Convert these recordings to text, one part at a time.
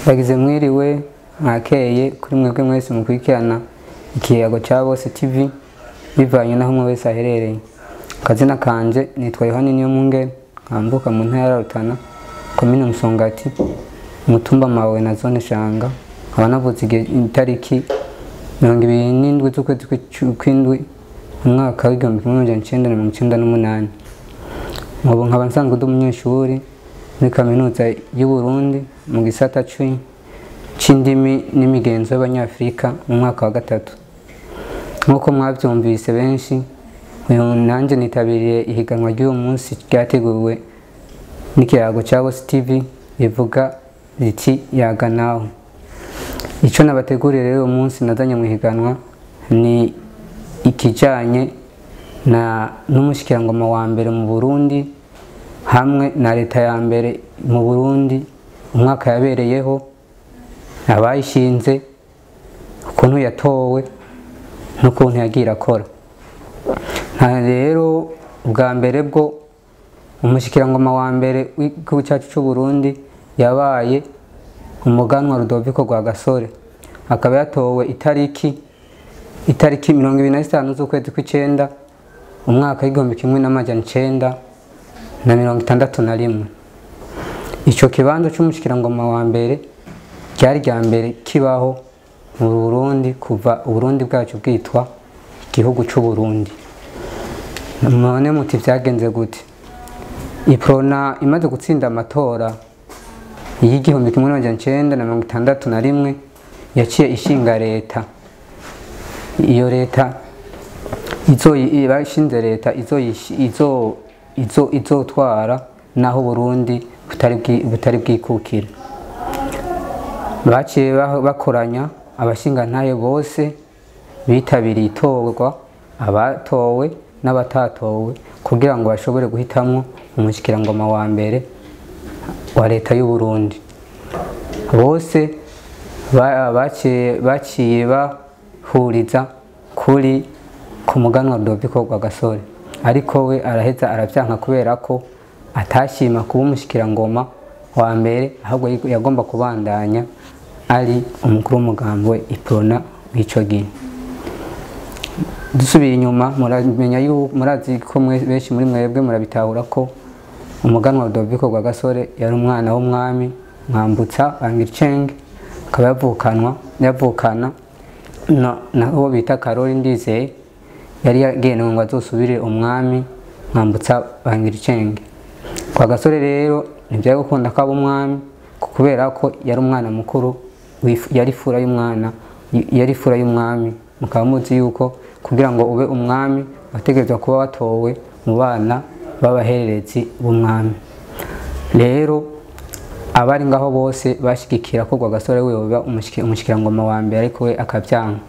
Ndagize mwiriwe mwakeye kuri mwebwe mwese mukurikirana Ikiyago cya Bose TV bivanye naho umwe wese aherereye. Akazina kanje nitwa Yohani Niyomwungere, nkambuka mu ntara ya Rutana, komine Musongati, umutumba Mawe na zone Shanga. Nkaba navutse itariki 27 z'ukwezi kw'indwi umwaka w'1998. Ubu nkaba nsanzwe ndi umunyeshuri muri kaminuza y'u Burundi mu gisata c'indimi n'imigenzo y'Abanyafrika mu mwaka wa gatatu. Nk'uko mwavyumvise benshi, nanjye nitabiriye ihiganwa ry'uyu munsi ryateguwe n'Ikiyago cya Bose TV rivuga riti yaga nawe. Ico nabateguriye rero uyu munsi nazanye mu higanwa ni ikijanye na n'umushikirangoma wa mbere mu Burundi hamwe na leta ya mbere mu Burundi, umwaka yabereyeho, abayishinze, ukuntu yatowe n'ukuntu yagiye akora. Nta rero ubwa mbere bwo umushikirangoma wa mbere w'igihugu cyacu cy'u Burundi yabaye umuganwa Rudoviko Rwagasore, akaba yatowe itariki 25 z'ukwezi kw'icenda umwaka w'1961. Ico kibanza c'umushikirangoma wa mbere cyari rya mbere kibaho mu Burundi kuva Uburundi bwacu bwitwa igihugu c'u Burundi. None muti vyagenze gute? Iprona imaze gutsinda amatora y'1961 yaciye ishinga leta. Iyo leta ibashinze leta izotwara naho Burundi butari bwikukira. Baciye bakoranya abashingantahe bose bitabiriye itorwa, abatowe n'abatatowe, kugira ngo bashobore guhitamwo umushikirangoma wa mbere wa leta y'u Burundi. Bose baciye bahuriza kuri ku muganwa Rudoviko Rwagasore, ariko we araheza aravyanka kubera ko atashima kuba umushikirangoma wa mbere, ahubwo yagomba kubandanya ari umukuru w'umugambi we Iprona w'ico gihe. Dusubiye inyuma, muramenya yuko murazi ko benshi muri mwebwe murabitahura ko umuganwa Rudoviko Rwagasore yari umwana w'umwami Mwambutsa Bangiricenge, akaba yavukana na uwo bita Karoli Ndizeye, yari yagenewe ngo azosubire umwami Mwambutsa Bangiricenge. Rwagasore rero ntivyari gukunda ko aba umwami kubera ko yari umwana mukuru, yari fura y'umwana, yari fura y'umwami. Mukaba muzi yuko kugira ngo ube umwami wategerezwa kuba watowe mu bana b'abahererezi b'umwami. Rero abari ngaho bose bashigikira ko Rwagasore we yoba umushikirangoma wa mbere, ariko we akavyanka.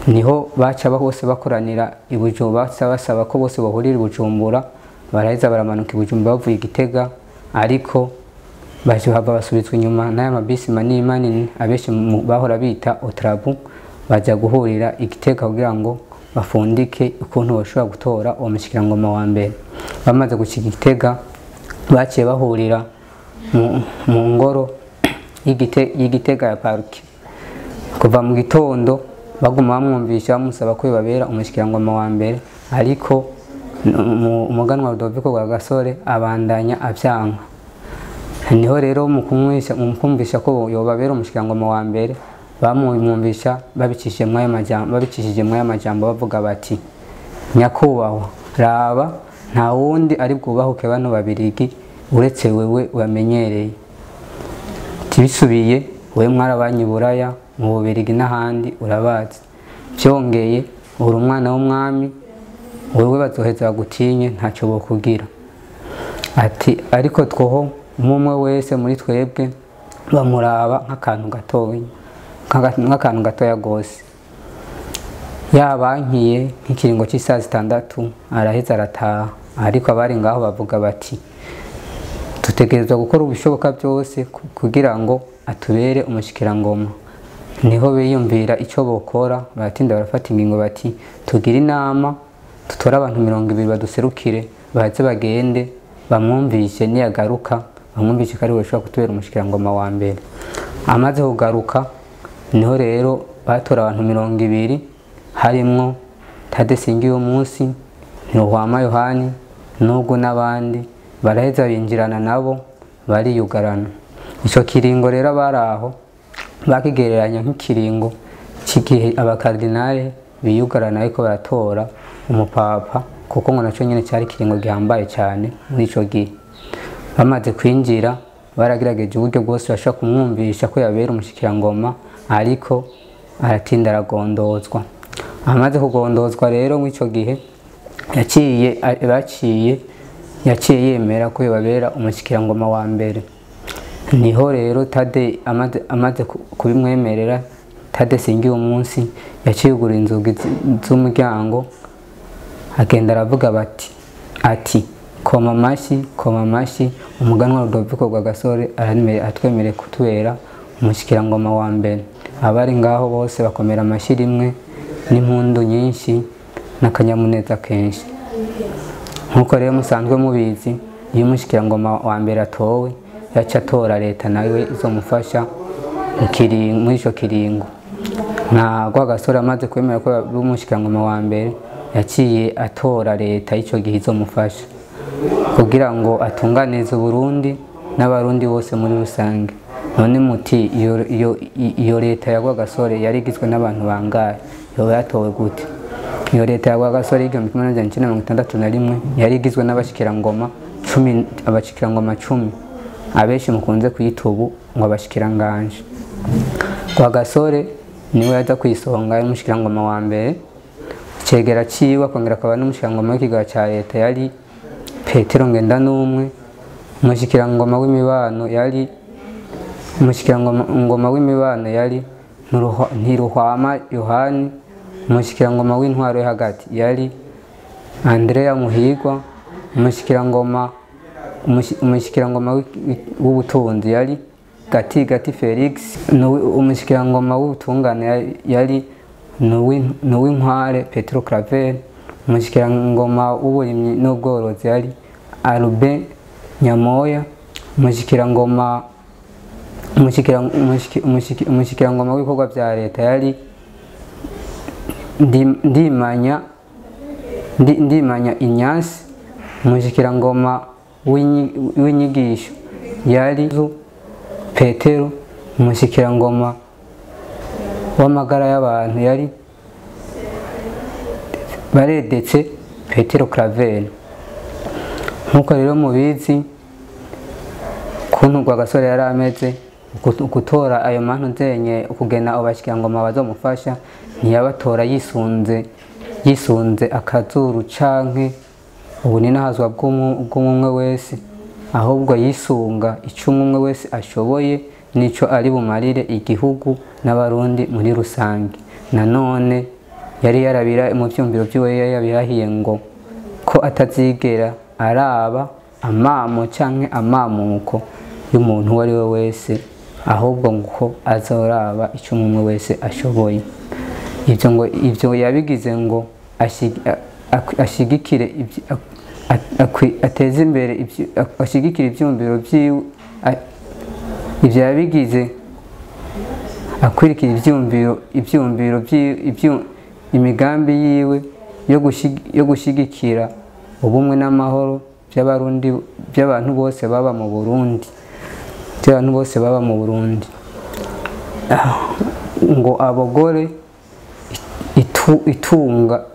Niho baca bose bakoranira i Bujumbura, basaba ko bose bahurira i Bujumbura. Baraheza baramanuka i Bujumbura bavuye i Gitega, ariko bahava basubizwa inyuma n'aya mabisi manini manini abenshi bahora bita Otrabu, baja guhurira i Gitega kugira ngo bafundike ukuntu bashobora gutora uwo mushikirangoma wa mbere. Bamaze gushika i Gitega baciye bahurira mu ngoro y'Igitega ya pariki. Kuva mu gitondo baguma bamwumvisha bamusaba ko babera umushikirangoma wa mbere, ariko umuganwa Rudoviko Rwagasore abandanya avyanka. Niho rero mu kumvisha ko yobabera umushikirangoma wa mbere, bamwumvisha babicishije mw'ayo majambo bavuga bati: nyakubahwa, raba nta wundi ari bwubahuke bano babirigi uretse wewe wamenyereye. Tibisubiye we mwarabanye Buraya mu Bubirigi n'ahandi urabazi, byongeye uri umwana w'umwami, wewe bazoheza bagutinye ntacyo bokugira. Ati ariko twoho umwe wese muri twebwe bamuraba nk'akantu gatoya, nk'akantu gatoya gose. Yabankiye nk'ikiringo cy'isaha 6 araheza arataha, ariko abari ngaho bavuga bati dutegerezwa gukora ubishoboka byose kugira ngo atubere umushikirangoma. Niho biyumvira icyo bokora, baratinda barafata ingingo bati tugire inama, tutore abantu 20 baduserukire, baheze bagende bamwumvishe niyagaruka, bamwumvishe ko ari we ushobora kutubera umushikirangoma wa mbere. Amaze kugaruka niho rero batora abantu 20 harimwo Tade Singiyumunsi, Ntiruhwama Yohani, Nugu n'abandi, baraheza binjirana nabo bariyugarana. Ico kiringo rero baraho bakigereranya nk'ikiringo c'igihe abakardinale biyugarana ariko baratora umupapa, kuko ngo naco nyene cari ikiringo gihambaye cyane muri ico gihe. Bamaze kwinjira baragerageje uburyo bwose bashobora kumwumvisha ko yabera umushikirangoma, ariko aratinda aragondozwa. Amaze kugondozwa rero muri ico gihe yaciye yemera ko yobabera umushikirangoma wa mbere. Niho rero Tade amaze kubimwemerera, Tade Singiyumunsi yaciye yugura inzugi z'umuryango, agenda aravuga bati ati koma amashyi, koma amashyi, umuganwa Rudoviko Rwagasore atwemereye kutubera umushikirangoma wa mbere. Abari ngaho bose bakomera amashyi rimwe n'impundu nyinshi n'akanyamuneza kenshi. Nkuko rero musanzwe mubizi, iyo umushikirangoma wa mbere atowe yaca atora leta nawe izomufasha muri ico kiringo. Na Rwagasore amaze kwemera ko umushikirangoma wa mbere, yaciye atora leta ico gihe izomufasha kugira ngo atunganize Burundi n'abarundi bose muri rusange. None muti iyo leta ya Rwagasore yari igizwe n'abantu bangahe? Yoba yatowe gute? Iyo leta ya Rwagasore 1961 yari igizwe n'abashikirangoma 10, abashikirangoma 10 abenshi mukunze kuyita ubu ngo abashikiranganje. Rwagasore niwe yaza kwisonga yari umushikirangoma wa mbere, cegera ciwe akongera akaba n'umushikirangoma w'ikigawa ca leta yari Petero Ngendanumwe, umushikirangoma w'imibano yari umushikirangoma w'imibano yari Ntiruhwama Yohani, umushikirangoma w'intwaro yo hagati yari Andrea Muhigwa, umushikirangoma w'ubutunzi yari Gati Gati Felix, umushikirangoma w'ubutungane yari Nuwinkware Petro Claver, umushikirangoma w'uburimyi n'ubworozi yari Albert Nyamoya, umushikirangoma w'ibikorwa vya leta yari Ndimanya Inyasi, umushikirangoma w'inyigisho yari Petero, umushikirangoma w'amagara y'abantu yari Baredetse Petero Claver. Nkuko rero mubizi kuntu Rwagasore yari ameze, gutora ayo mantu nzenye ukugena abashikirangoma bazomufasha, ntiyabatora yisunze akazuru canke ubuninahazwa bw'umwe wese, ahubwo yisunga ico umwe wese ashoboye nico ari bumarire igihugu n'abarundi muri rusange. Nanone yari yarabira mu vyumviro vyiwe yabirahiye ngo ko atazigera araba amamo canke amamuko y'umuntu uwo ari we wese, ahubwo ngo azoraba ico umwe wese ashoboye. Ivyo ngo ivyo yabigize ngo ashigikire ateze imbere ashigikire ivyumviro vyiwe, ivyo yabigize akwirikira ivyumviro imigambi yiwe yo gushigikira ubumwe n'amahoro by'abarundi, by'abantu bose baba mu Burundi, by'abantu bose baba mu Burundi, ngo abagore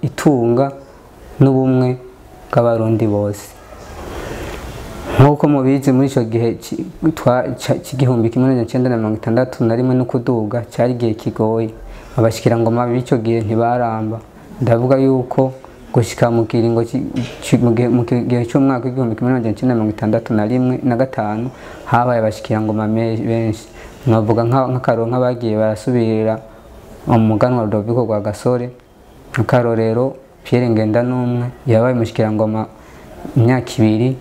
itunga n'ubumwe bw'abarundi bose. Nkuko mubizi muri ico gihe c'1961 no kuduga cyari gihe kigoye, abashikirangoma b'ico gihe ntibaramba. Ndavuga yuko gushika mu kiringo mu gihe cy'umwaka 1961 na gatanu habaye abashikirangoma benshi. Navuga nk'akaro nk'abagiye barasubirira umuganwa Rudoviko Rwagasore, akarorero Pierre Ngendanumwe yabaye umushikirangoma imyaka ibiri,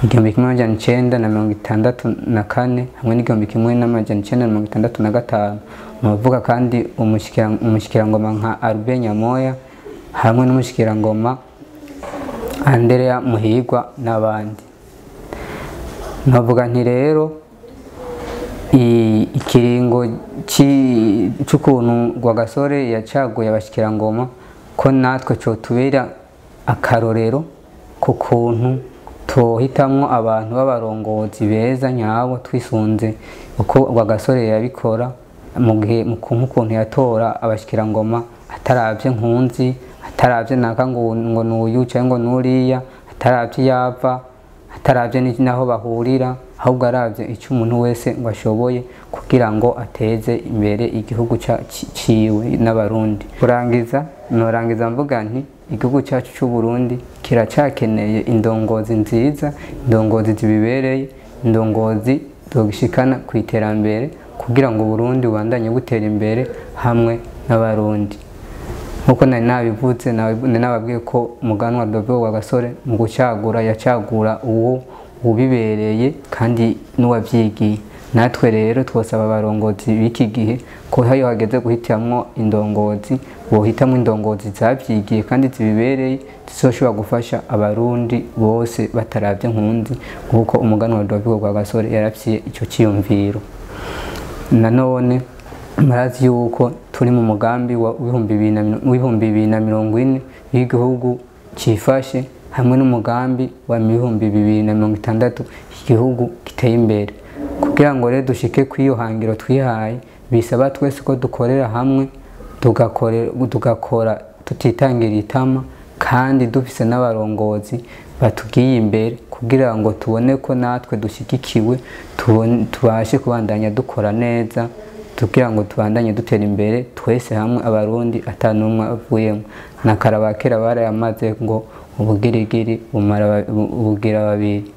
1964 hamwe n'1965. Navuga kandi umushikirangoma nka Albert Nyamoya hamwe n'umushikirangoma Andrea Muhigwa n'abandi. Navuga nti rero Ikiringo c'ukuntu Rwagasore yacaguye abashikirangoma, ko natwe cotubera akarorero ku kuntu twohitamwo abantu b'abarongozi beza nyabo, twisunze uko Rwagasore yabikora mu gihe nk'ukuntu yatora abashikirangoma ataravye nkunzi, ataravye naka ngo nuyu canke ngo nuriya, ataravye yava, ataravye naho bahurira, ahubwo aravye ico umuntu wese ngo ashoboye kugira ngo ateze imbere igihugu ciwe n'Abarundi. Kurangiza, norangiza mvuga nti igihugu cyacu cy'u Burundi kiracakeneye indongozi nziza, indongozi zibibereye, indongozi zogishikana ku iterambere kugira ngo Burundi bubandanye butera imbere hamwe n'Abarundi. Nkuko nari nabivuze, nababwiye ko umuganwa Rudoviko Rwagasore mu gucagura yacagura uwo ubibereye kandi n'uwavyigiye. Natwe rero twosaba abarongozi b'iki gihe ko hayo hageze guhitamwo indongozi, bohitamwo indongozi zavyigiye kandi zibibereye, zizoshobora gufasha Abarundi bose bataravye nkunzi, nkuko umuganwa Rudoviko Rwagasore yaravyiye ico ciyumviro. Nanone murazi yuko turi mu mugambi wa 2040 w'igihugu cifashe, hamwe n'umugambi wa 2060 igihugu giteye imbere. Kugira ngo rero dushike kw'iyo hangiro twihaye, bisaba twese ko dukorera hamwe, tugakora tutitangira itama, kandi dufise n'abarongozi batugiye imbere kugira ngo tubone ko natwe dushigikiwe, tubashe kubandanya dukora neza, kugira ngo tubandanye dutera imbere twese hamwe Abarundi atanumwe avuyemo. Na karabakera barayamaze ngo ubugirigiri bugira babiri,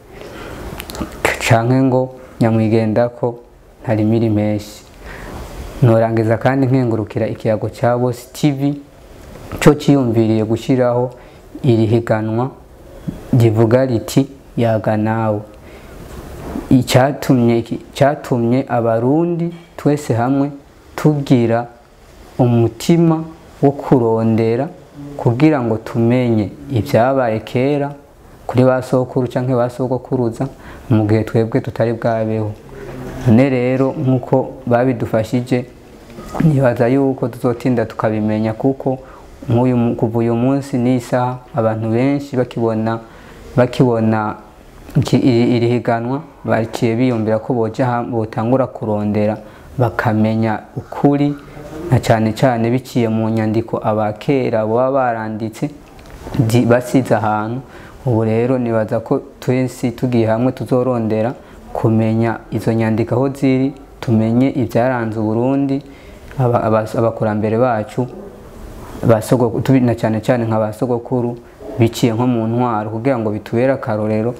canke ngo nyamwigendako ntarimira impeshi. Norangiza kandi nkengurukira ikiyago ca Bose TV co ciyumviriye gushiraho iri higanwa rivuga riti yaga nawe. Icyatumye Abarundi twese hamwe tugira umutima wo kurondera kugira ngo tumenye ibyabaye kera kuri ba sokuru canke ba sogokuruza mu gihe twebwe tutari bwabeho. None rero nkuko babidufashije, nibaza yuko tuzotinda tukabimenya, kuko kuva uyu munsi n'isaha abantu benshi bakibona iri higanwa baciye biyumvira ko boja botangura kurondera bakamenya ukuri, na cyane cyane biciye mu nyandiko abakera baba baranditse basize ahantu. Ubu rero nibaza ko twese tugiye hamwe tuzorondera kumenya izo nyandiko aho ziri, tumenye ibyaranze Burundi, abakurambere bacu, na cyane cyane nka basogokuru, biciye nko mu ntwaro, kugira ngo bitubere akarorero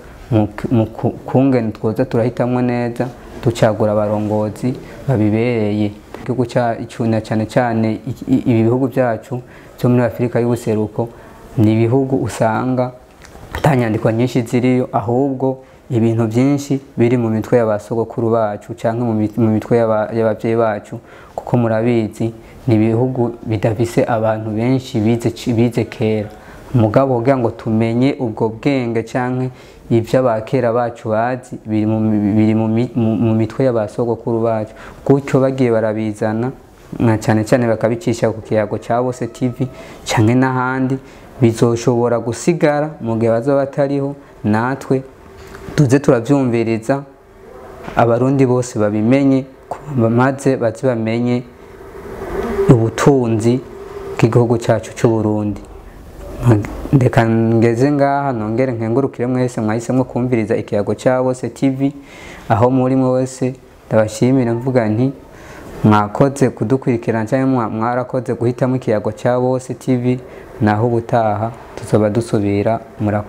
mu kungene twoza turahitamwo neza, ducagura abarongozi babibereye. Igihugu cyacu na cyane cyane ibi bihugu byacu byo muri Afrika y'ubuseruko ni ibihugu usanga ata nyandiko nyinshi ziriyo, ahubwo ibintu byinshi biri mu mitwe y'abasogokuru bacu canke mu mitwe y'abavyeyi bacu, kuko murabizi ni ibihugu bidafise abantu benshi bize kera. Mugabo kugira ngo tumenye ubwo bwenge canke ivyo abakera bacu bazi biri mu mitwe y'abasogokuru bacu, gutyo bagiye barabizana na cyane cyane bakabicisha ku kiyago ca Bose TV canke n'ahandi, bizoshobora gusigara mu gihe bazoba batariho, natwe tuze turavyumviriza, Abarundi bose babimenye, maze baze bamenye ubutunzi bw'igihugu cyacu cy'u Burundi. Ndeka ngeze ngaha nongere nkengurukire mwese mwahisemwo kumviriza ikiyago ca Bose TV, aho muri mwese ndabashimira mvuga nti mwakoze kudukurikirana cyangwa mwarakoze guhitamo ikiyago ca Bose TV. Naho ubutaha tuzoba dusubira, murakoze.